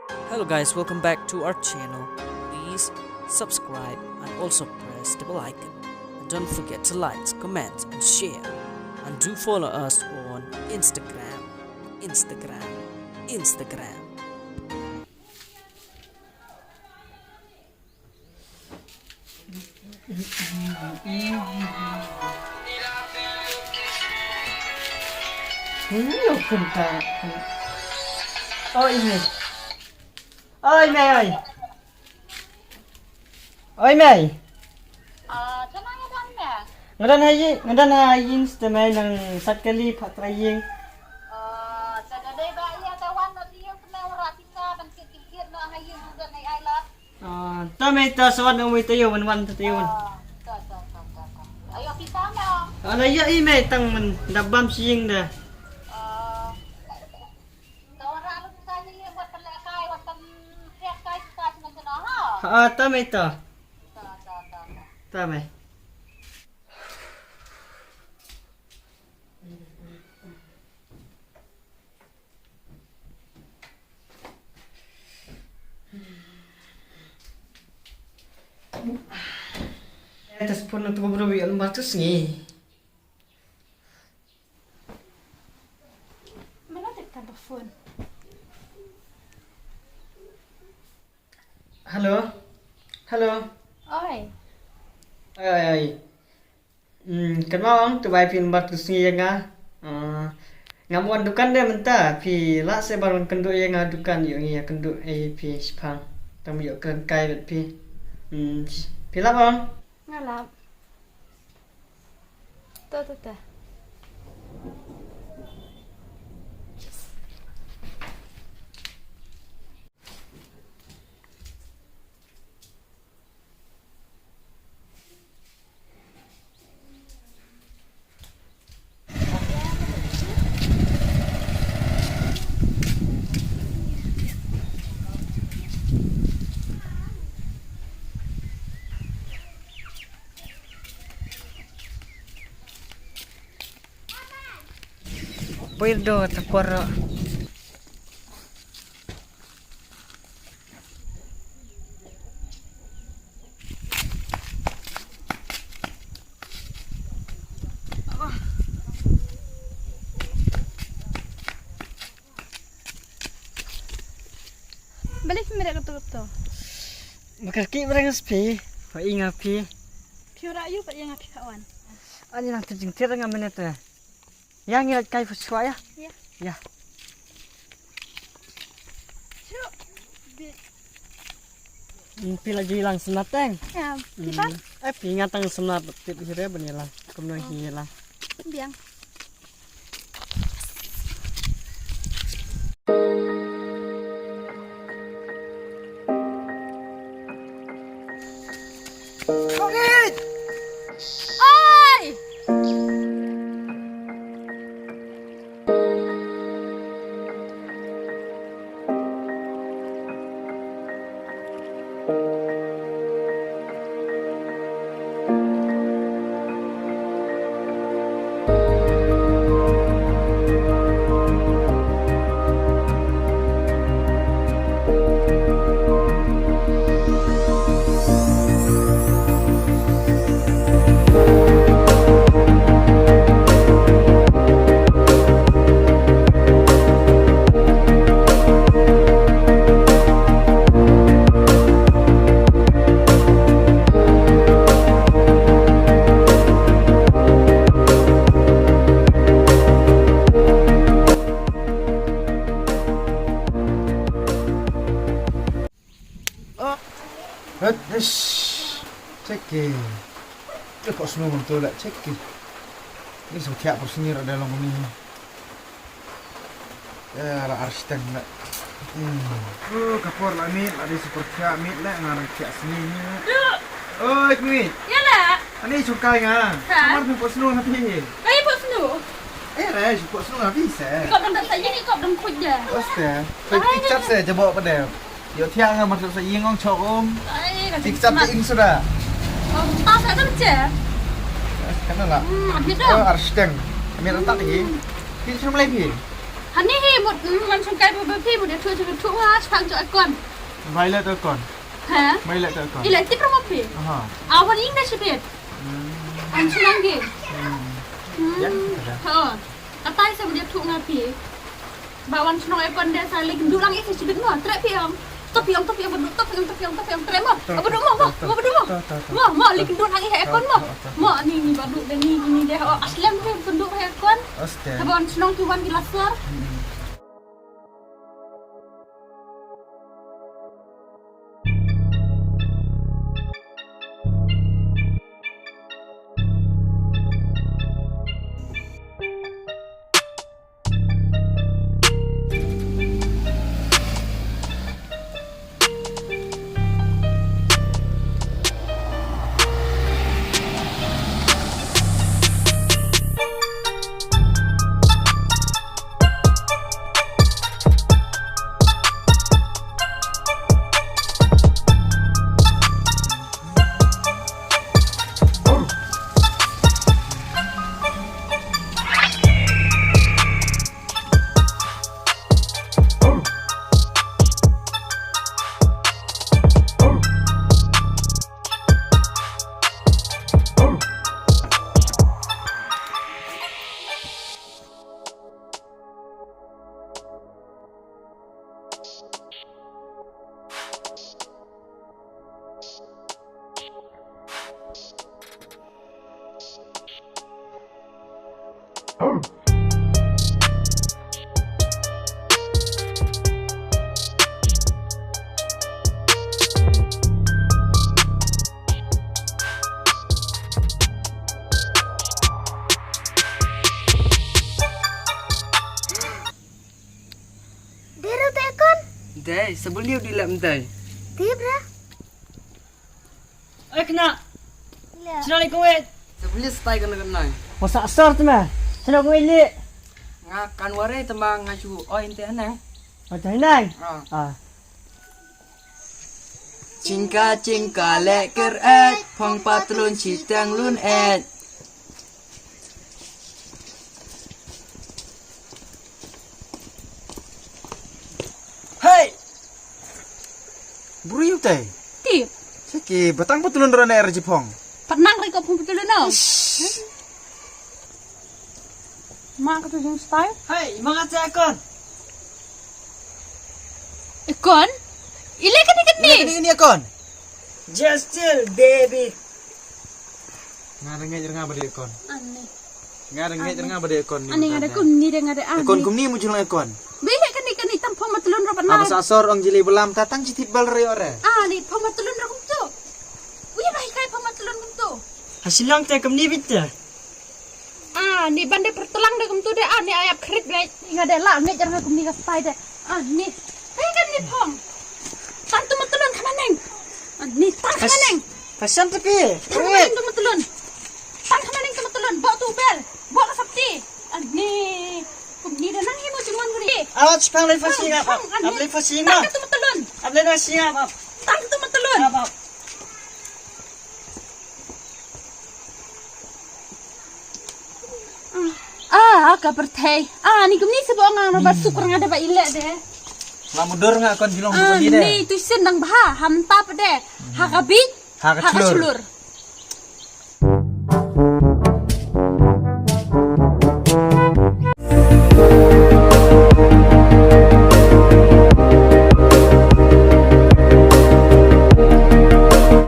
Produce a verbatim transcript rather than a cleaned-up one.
Hello guys, welcome back to our channel. Please subscribe and also press the bell icon. And don't forget to like, comment and share. And do follow us on Instagram. Instagram. Instagram. Oi, Mei. Oi, Mei, oi. Oi, Mei. Ah, kano nga don, Mei? Nga don ha ïing, nga don ha ïing, sha te, Mei, nang sat kali, pat trai ïing. Ah, sa da dei ba ïa te wan na ïing, te, Mei, wanrah pisa ban kit kit kit noh ha ïing, don ai ai lot. Ah, to, Mei, to, sa wan, Mei, to ïoh wan, wan, to ïoh wan. Ah, to, to, to, to, to. Ai ïoh pisa, Mei. Ah, la ïoh, i, Mei, tang man da bam sha ïing da. Ah. Ka wanrah lut pisa ïa ïing wat pynlehkai, wat pynphiah kai pisa sha nangno ha. Ha, to, Mei, to. To, to, to, to. To, Mei. Te phone na tu bro wi al martus ni. Mano te kan phone? Hello. Hello. Oi. Oi, oi, oi. Hmm, kan ma ong tu bai phin bat tu sngi ïa nga. Ah, ngam wan dukan de mynta, phi lah se ban wan kynduh ïa nga dukan, ïoh ngi ïa kynduh ei phi shipang. Tam ïoh kren kai bet phi. Hmm, phi lah ong? Nga lah. To, to, to. Poi do takor. Balei phi mrek kato kato? Ba kyrkieh ba reng spi, ba ing ha phi. Phi ura yu ba ing ha phi ka wan. Ani nang terjing ter nga minit eh. Ya ngi lait kai phu swa ya. Ya. Ya. Shu. Bi. Phi la ju lang semnat teng. Ya, phi pat? Eh, phi nga tang semnat tip hire ban ïalang. Kumno hi ïalang. Biang. Oi! Oh. Hët, ish. Check ki. Te pok snu ngam tu la check ki. Ni sngewthiah por sngewthiah da long ni. Ya, la ar shiteng la. Hmm. Oh, ka por la miet, la dei sngewthiah miet la, nga dang thiah sngi ni la. Oi, Kmit. Ya la. Ani shu kai nga. Ha? Mar phi pok snu na phi. Ai pok snu. Eh, re, shu pok snu na phi se. Kop dang sa ïing, kop dang khuid ja. Oste. Ai, tik chap se jabo pa de. Ïoh thiah nga mar sa ïing ong chok um. Ai, ka tik chap ing suda. Oh, ta sa ka che. Kan la. Hmm, abis dong. Oh, ar shiteng. Miet rata lagi. Phi shu mlei phi. Ani hi mut, mm, man sngewkai ba phi mut ïathuh, ïathuh nga shaphang jong Akon. Violet Akon. Ha? Violet Akon. Ila tip ruh ma phi. Aha. Awan ing da shibit. Hmm. An shnong ki. Hmm. Hmm. Ya, ada. Ha. Katai sa mut ïathuh nga phi. Ba wan shnong Akon de sa leh kynduh lang ïa shibit mo. Treh phi ong. Top phi ong, top phi ong, ba duk, top phi ong, top phi ong, top phi ong, treh mo. Top, ba duk mo, mo, top, mo, ba duk mo. Top, top, mo, mo, leh kynduh lang ïa Akon mo. Top, top, top. Mo, ni, ni ba duk de ni, ni de. Oh, aslem phi kynduh ïa Akon. Aste. Haba wan shnong ki wan ki la sor. Hmm. Dei ruh te Akon? Dei, sa bun ïa u dih lem dei. Dei bra? Oi kena. Ila. Shnong i kong wei. Sa bun ïa stai kena kena. Masa asar tu meh. Shnong i kong wei li. Nga kan ware te ma nga shu oi inte haneng. Oi te haneng? Ah. Ah. Chingka chingka leh ker et, phong patlun chiteng lun et. Hei! Bru yu te. Ti. Seki batang patlun rane er jipong. Patnang riko phong patlun no. Ma ka tu jing style. Hei, ma ka te Akon. Akon? Ile kani kani. Ile kani kani Akon. Just chill, baby. Nga da ngeit nga ba dei Akon. Ani. Nga da ngeit nga ba dei Akon ni. Ani nga da kumni da nga da ani. Akon kumni mu jula Akon. Bile kani kani tam phong matlun rapat na. Aba sa sor ong jili belam tatang jitit bal re ore. Ani phong matlun ra kumtu. Uya ba hikai phong matlun kumtu. Ha Shillong te kumni bit te. Ani ban de pertelang de kumtu de ani ayap krit de. Nga de la ngeit nga kumni ka stai de. Ani. Hei kan ni phong. Tang tu matlun kama neng. Ani tang kama neng. Pasan tapi. Tang kama neng tu matlun. Tang kama neng tu matlun. Bawa tu bel. Bawa ka sapti. Ani. Kumni dah nang himu cuma guri. Awak sepang lagi fasi ngap. Ap lagi fasi ngap. Tang tu matlun. Ap lagi fasi ngap. Tang tu matlun. Ap ap. Ah, ka pyrthei. Ah, ni kumni sebo ngang no ba suk nga da ba ilek de. La mudur nga kon jilong ko ni de. Ni tu sen dang bha, ham tap de. Ha ka bit, ha ka chlur.